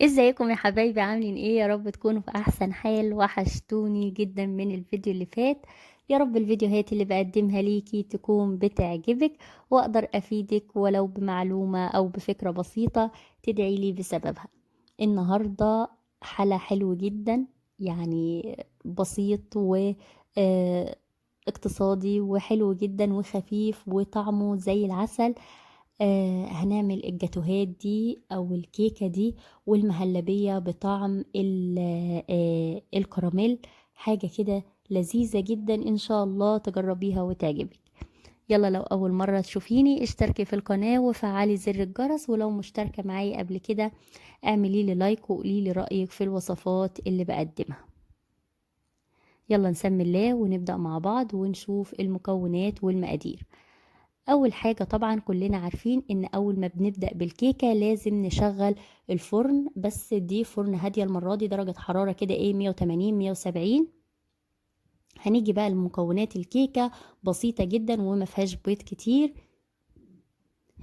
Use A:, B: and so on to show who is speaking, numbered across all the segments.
A: ازيكم يا حبايبي؟ عاملين ايه؟ يا رب تكونوا في احسن حال. وحشتوني جدا من الفيديو اللي فات. يا رب الفيديوهات اللي بقدمها ليكي تكون بتعجبك واقدر افيدك ولو بمعلومة او بفكرة بسيطة تدعي لي بسببها. النهاردة حلا حلو جدا، يعني بسيط و اقتصادي وحلو جدا وخفيف وطعمه زي العسل. هنعمل الجاتوهات دي او الكيكة دي والمهلبية بطعم الكراميل، حاجة كده لذيذة جدا، ان شاء الله تجربيها وتعجبك. يلا لو اول مرة تشوفيني اشتركي في القناة وفعلي زر الجرس، ولو مشتركة معايا قبل كده اعملي لي لايك وقولي لي رأيك في الوصفات اللي بقدمها. يلا نسمي الله ونبدأ مع بعض ونشوف المكونات والمقادير. اول حاجة طبعا كلنا عارفين ان اول ما بنبدأ بالكيكة لازم نشغل الفرن، بس دي فرن هادية المرة دي، درجة حرارة كده 180 170. هنيجي بقى لمكونات الكيكة، بسيطة جدا وما فيهاش بيض كتير،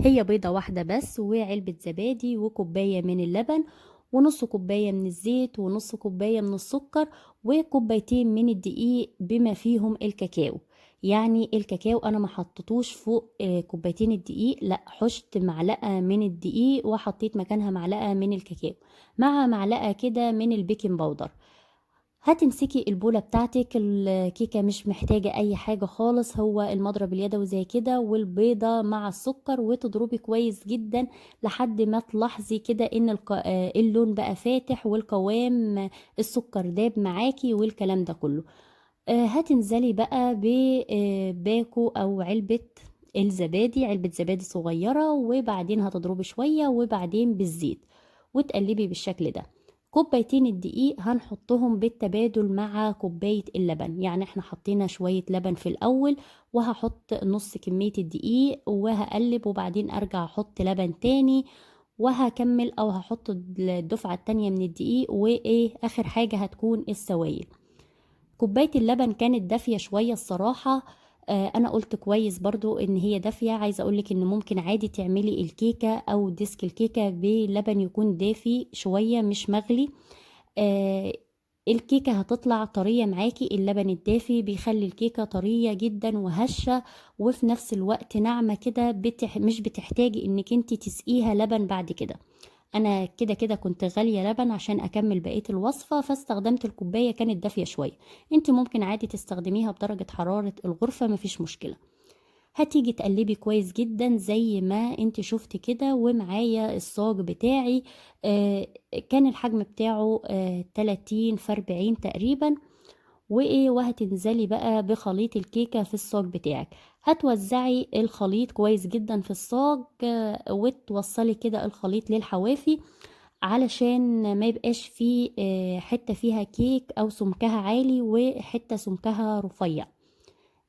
A: هي بيضة واحدة بس وعلبة زبادي وكوباية من اللبن ونص كوباية من الزيت ونص كوباية من السكر وكوبايتين من الدقيق بما فيهم الكاكاو. يعني الكاكاو انا ما حطيتوش فوق كوبايتين الدقيق، لا حشت معلقة من الدقيق وحطيت مكانها معلقة من الكاكاو مع معلقة كده من البيكنج باودر. هتمسكي البولة بتاعتك، الكيكة مش محتاجة اي حاجة خالص، هو المضرب اليدوي زي كده والبيضة مع السكر، وتضربي كويس جدا لحد ما تلاحظي كده ان اللون بقى فاتح والقوام السكر داب معاكي والكلام ده كله. هتنزلي بقى باكو او علبة الزبادي، علبة زبادي صغيرة، وبعدين هتضربي شوية وبعدين بالزيت وتقلبي بالشكل ده. كوبايتين الدقيق هنحطهم بالتبادل مع كوباية اللبن، يعني احنا حطينا شوية لبن في الأول وهحط نص كمية الدقيق وهقلب، وبعدين أرجع أحط لبن تاني وهكمل أو هحط الدفعة التانية من الدقيق، وإيه آخر حاجة هتكون السوائل. كوباية اللبن كانت دافية شوية الصراحة، أنا قلت كويس برضو إن هي دافية. عايزة أقولك إن ممكن عادي تعملي الكيكة أو ديسك الكيكة بلبن يكون دافي شوية مش مغلي، الكيكة هتطلع طرية معاكي. اللبن الدافي بيخلي الكيكة طرية جدا وهشة وفي نفس الوقت ناعمة كده، مش بتحتاجي إنك انت تسقيها لبن بعد كده. أنا كده كده كنت غالية لبن عشان أكمل بقية الوصفة، فاستخدمت الكوباية كانت دافية شوية. انت ممكن عادي تستخدميها بدرجة حرارة الغرفة مفيش مشكلة. هتيجي تقلبي كويس جدا زي ما انت شفت كده. ومعايا الصاج بتاعي، كان الحجم بتاعه، 30 في 40 تقريبا. وهتنزلي بقى بخليط الكيكة في الصاج بتاعك. هتوزعي الخليط كويس جدا في الصاج، وتوصلي كده الخليط للحوافي علشان ما يبقاش فيه، حتة فيها كيك او سمكها عالي وحتة سمكها رفيع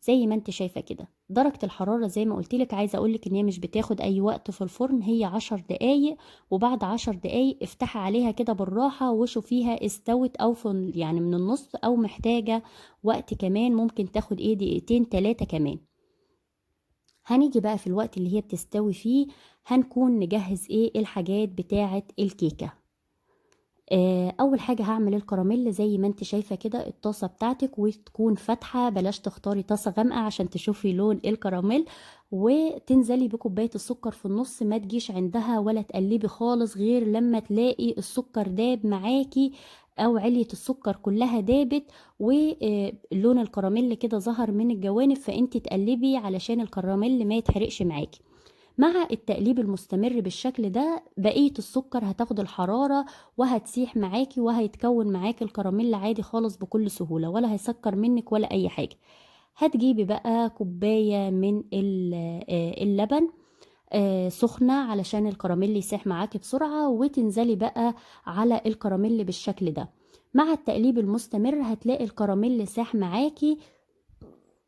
A: زي ما انت شايفة كده. درجة الحرارة زي ما قلت لك، عايزة اقول لك ان هي مش بتاخد اي وقت في الفرن، هي 10 دقايق، وبعد 10 دقايق افتحي عليها كده بالراحة وشوفيها استوت او في يعني من النص او محتاجة وقت كمان، ممكن تاخد دقيقتين تلاتة كمان. هنيجي بقى في الوقت اللي هي بتستوي فيه هنكون نجهز الحاجات بتاعة الكيكة. اول حاجة هعمل الكراميل زي ما انت شايفة كده، الطاسة بتاعتك وتكون فاتحة، بلاش تختاري طاسة غامقة عشان تشوفي لون الكراميل، وتنزلي بكوباية السكر في النص، ما تجيش عندها ولا تقلبي خالص غير لما تلاقي السكر داب معاكي او علية السكر كلها دابت ولون الكراميل كده ظهر من الجوانب، فانت تقلبي علشان الكراميل ما يتحرقش معاكي. مع التقليب المستمر بالشكل ده بقية السكر هتاخد الحرارة وهتسيح معاكي وهيتكون معاكي الكراميل عادي خالص بكل سهولة، ولا هيسكر منك ولا أي حاجة. هتجيبي بقى كوباية من اللبن، سخنة علشان الكراميل يسيح معاكي بسرعة، وتنزلي بقى على الكراميل بالشكل ده. مع التقليب المستمر هتلاقي الكراميل ساح معاكي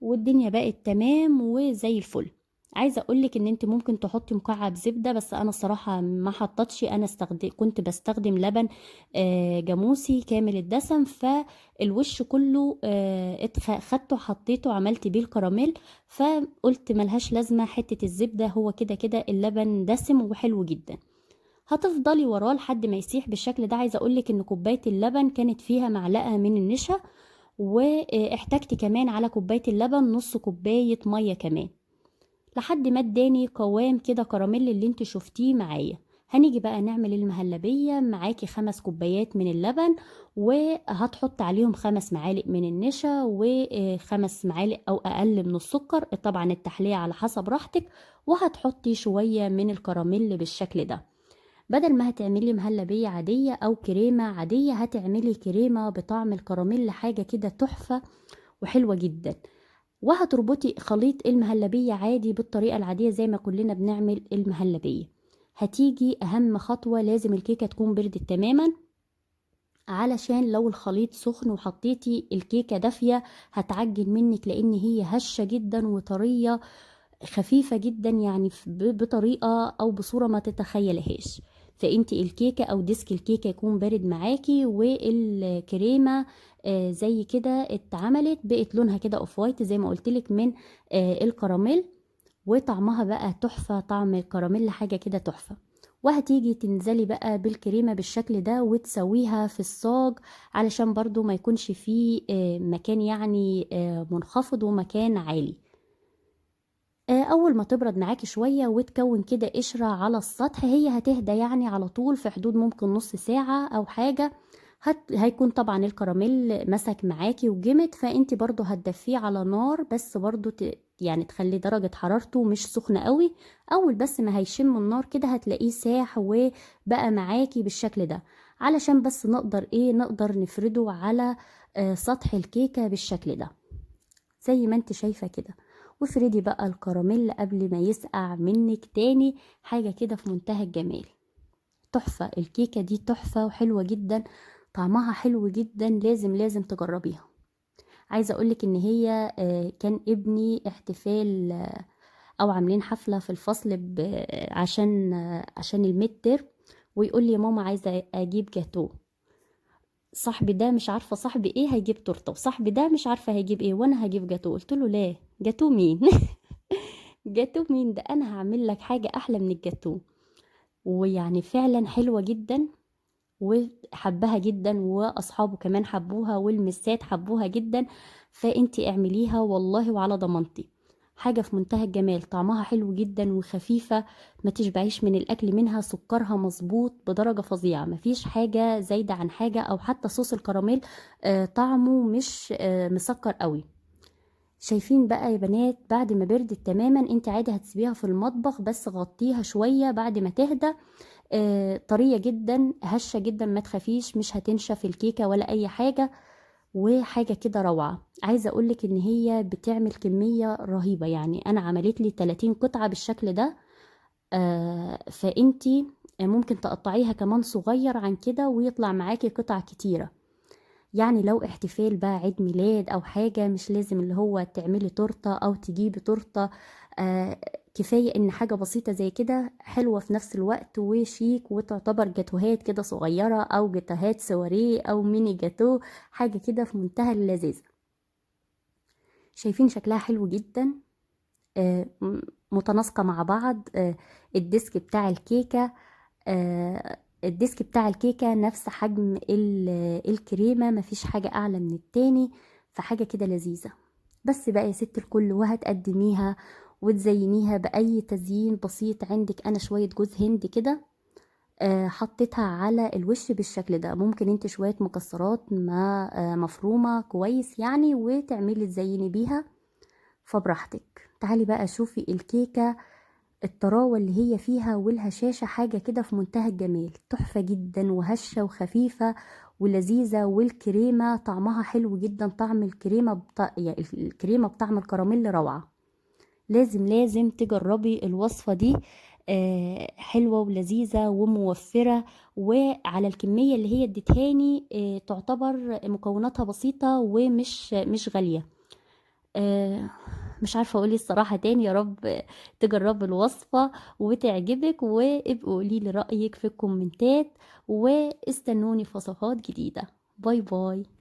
A: والدنيا بقت تمام وزي الفل. عايزه اقولك ان انت ممكن تحطي مكعب زبده، بس انا الصراحه ما حطيتش، انا كنت بستخدم لبن، جاموسي كامل الدسم، فالوش كله، خدته حطيته عملت بيه الكراميل، فقلت ملهاش لازمه حته الزبده، هو كده كده اللبن دسم وحلو جدا. هتفضلي وراه لحد ما يسيح بالشكل ده. عايزه اقولك ان كوباية اللبن كانت فيها معلقه من النشا، واحتجت كمان على كوباية اللبن نص كوباية مية كمان، لحد ما اداني قوام كده كراميل اللي انت شفتيه معايا. هنيجي بقى نعمل المهلبية. معاكي 5 كوبايات من اللبن، وهتحط عليهم 5 معالق من النشا و5 معالق او اقل من السكر، طبعا التحلية على حسب راحتك، وهتحطي شوية من الكراميل بالشكل ده. بدل ما هتعملي مهلبية عادية او كريمة عادية، هتعملي كريمة بطعم الكراميل، حاجة كده تحفة وحلوة جدا. وهتربطي خليط المهلبية عادي بالطريقة العادية زي ما كلنا بنعمل المهلبية. هتيجي اهم خطوة، لازم الكيكة تكون بردت تماما، علشان لو الخليط سخن وحطيتي الكيكة دافية هتعجن منك، لان هي هشة جدا وطرية خفيفة جدا، يعني بطريقة او بصورة ما تتخيلهاش. فانتي الكيكة او disc الكيكة يكون بارد معاكي، والكريمة زي كده اتعملت بقت لونها كده off white زي ما قلتلك من الكراميل، وطعمها بقى تحفة، طعم الكراميل حاجة كده تحفة. وهتيجي تنزلي بقى بالكريمة بالشكل ده وتسويها في الصاج، علشان برضو ما يكونش فيه مكان منخفض ومكان عالي. اول ما تبرد معاكي شوية وتكون كده قشرة على السطح، هي هتهدى على طول في حدود ممكن نص ساعة او حاجة. هيكون طبعا الكراميل مسك معاكي وجمد، فانت برضو هتدفيه على نار، بس برضو تخلي درجة حرارته مش سخنة قوي. اول بس ما هيشم النار كده هتلاقيه ساح وبقى معاكي بالشكل ده، علشان بس نقدر نفرده على سطح الكيكة بالشكل ده زي ما انت شايفة كده. وافردي بقى الكراميل قبل ما يسقع منك تاني، حاجة كده في منتهى الجمال، تحفة. الكيكة دي تحفة وحلوة جدا، طعمها حلو جدا، لازم تجربيها. عايزة اقولك ان هي كان ابني احتفال، او عاملين حفلة في الفصل عشان ال midterm، ويقول لي يا ماما عايزة اجيب جاتو. صاحبي ده مش عارفة صاحبي ايه هيجيب تورتة، وصاحبي ده مش عارفة هيجيب ايه، وانا هجيب جاتو. قلت له لا، جاتو مين؟ جاتو مين ده؟ انا هعمل لك حاجة احلى من الجاتو. ويعني فعلا حلوة جدا وحبها جدا، واصحابه كمان حبوها، والمسات حبوها جدا. فانتي اعمليها والله وعلى ضمانتي، حاجة في منتهى الجمال، طعمها حلو جدا وخفيفة، ما تشبعيش من الاكل منها، سكرها مظبوط بدرجة فظيعة، مفيش حاجة زايدة عن حاجة، او حتى صوص الكراميل، طعمه مش مسكر قوي. شايفين بقى يا بنات بعد ما بردت تماما، انت عادي هتسيبيها في المطبخ بس غطيها شوية بعد ما تهدى، طرية جدا هشة جدا، ما تخافيش مش هتنشف الكيكة ولا اي حاجة، وحاجة كده روعة. عايزة اقولك ان هي بتعمل كمية رهيبة، انا عملت لي 30 قطعة بالشكل ده، فانتي ممكن تقطعيها كمان صغير عن كده ويطلع معاكي قطع كتيرة. لو احتفال بقى عيد ميلاد او حاجة، مش لازم اللي هو تعملي تورتة او تجيبي تورتة، كفاية ان حاجة بسيطة زي كده حلوة في نفس الوقت وشيك، وتعتبر جاتوهات كده صغيرة او جاتوهات سواريه او ميني جاتو، حاجة كده في منتهى اللذاذة. شايفين شكلها حلو جدا، متناسقة مع بعض. ال disc بتاع الكيكة، ال disc بتاع الكيكة نفس حجم الكريمة، مفيش حاجة أعلى من التاني، فحاجة كده لذيذة. بس بقى يا ست الكل، وهتقدميها وتزينيها بأي تزيين بسيط عندك. أنا شوية جوز هند كده، حطيتها على الوش بالشكل ده، ممكن انت شوية مكسرات مفرومة كويس وتعملي تزيني بيها، فبراحتك. تعالي بقى شوفي الكيكة، الطراوة اللي هي فيها والهشاشة، حاجة كده في منتهى الجمال، تحفة جدا وهشة وخفيفة ولذيذة، والكريمة طعمها حلو جدا، طعم الكريمة يعني الكريمة بطعم الكراميل روعة. لازم تجربي الوصفة دي، حلوة ولذيذة وموفرة، وعلى الكمية اللي هي اديتهاني، تعتبر مكوناتها بسيطة ومش مش غالية. مش عارفة اقول ايه الصراحة تاني. يا رب تجربي الوصفة وتعجبك، وابقوا قولي لي رأيك في الكومنتات، واستنوني في وصفات جديدة. bye bye.